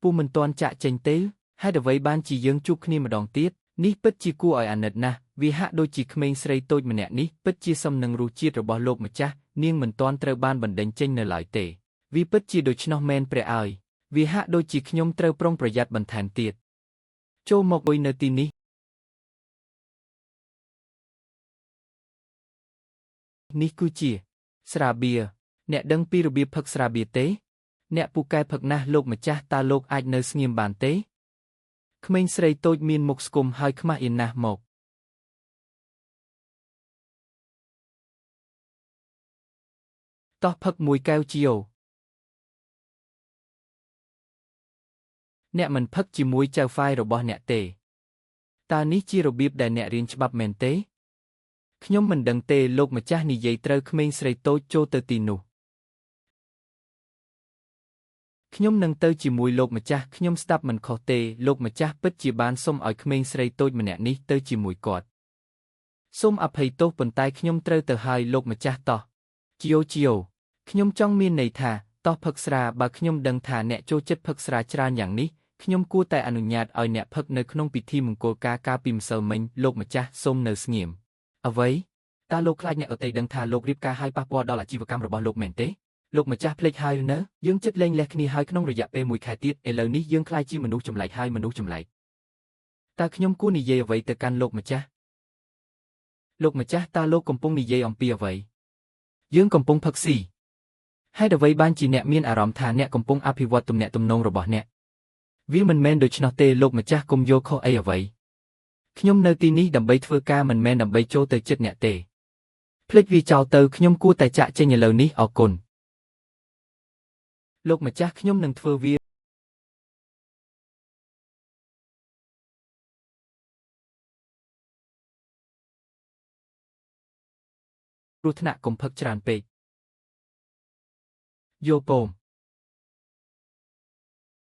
ពូមិនទាន់ចាក់ចេញទេហេតុអ្វីបានជាយើងជួបគ្នាម្ដងទៀតនេះពិតជាគួរឲ្យអាណិតណាស់វាហាក់ដូចជាក្មេងស្រីតូចម្នាក់នេះពិតជាសមនឹងរសជាតិរបស់លោកម្ចាស់នាងមិនទាន់ត្រូវបានបណ្ដេញចេញនៅឡើយទេវាពិតជាដូច្នោះមែនព្រះអើយវាហាក់ដូចជាខ្ញុំត្រូវប្រុងប្រយ័ត្នបន្ថែមទៀតចូលមកអុយនៅទីនេះនេះគឺជាស្រាបៀរអ្នកដឹងពីរបៀបផឹកស្រាបៀរទេអ្នកពូកែផឹកណាស់លោកម្ចាស់តើលោកអាចនៅស្ងៀមបានទេក្មេងស្រីតូចមានមុខស្គមហើយខ្មាស់អៀនណាស់មកតោះផឹកមួយកែវជាវអ្នកមិនផឹកជាមួយចៅហ្វាយរបស់អ្នកទេតើនេះជារបៀបដែលអ្នករៀនច្បាប់មែនទេខ្ញុំមិនដឹងទេលោកម្ចាស់និយាយត្រូវក្មេងស្រីតូចចូលទៅទីនោះខ្ញុំនឹងទៅជាមួយលោកម្ចាស់ខ្ញុំស្ដាប់មិនខុសទេលោកម្ចាស់ពិតជាបានសុំឲ្យក្មេងស្រីតូចម្នាក់នេះទៅជាមួយគាត់សូមអភ័យទោសប៉ុន្តែខ្ញុំត្រូវទៅហើយលោកម្ចាស់តោះជាវជាវខ្ញុំចង់មានន័យថាតោះផឹកស្រាបើខ្ញុំដឹងថាអ្នកចូលចិត្តផឹកស្រាច្រើនយ៉ាងនេះខ្ញុំគួរតែអនុញ្ញាតឲ្យអ្នកផឹកនៅក្នុងពិធីមង្គលការកាលពីម្សិលមិញលោកម្ចាស់សូមនៅស្ងៀមអ្វីតើលោកខ្លាចអ្នកដទៃដឹងថាលោករៀបការឲ្យប៉ះពាល់ដល់អាជីវកម្មរបស់លោកមែនទេលោកម្ចាស់ភ្លេចហើយនៅយើងចិត្តលែងលះគ្នាហើយក្នុងរយៈពេលមួយខែទៀតឥឡូវនេះយើងក្លាយជាមនុស្សចម្លែកហើយមនុស្សចម្លែកតើខ្ញុំគួរនិយាយអ្វីទៅកាន់លោកម្ចាស់លោកម្ចាស់តើលោកកំពុងនិយាយអំពីអ្វីយើងកំពុងផឹកស៊ីហេតុអ្វីបានជាអ្នកមានអារម្មណ៍ថាអ្នកកំពុងអភិវឌ្ឍទំនាក់ទំនងរបស់អ្នកវាមិនមែនដូច្នោះទេលោកម្ចាស់កុំយល់ខុសអីអ្វីខ្ញុំនៅទីនេះដើម្បីធ្វើការមិនមែនដើម្បីចូលទៅចិត្តអ្នកទេភ្លេចវាចោលទៅខ្ញុំគួរតែចាក់ចេញឥឡូវនេះអរគុណលោកម្ចាស់ខ្ញុំនឹងធ្វើវាគ្រោះថ្នាក់កុំផឹកច្រើនពេកយោពង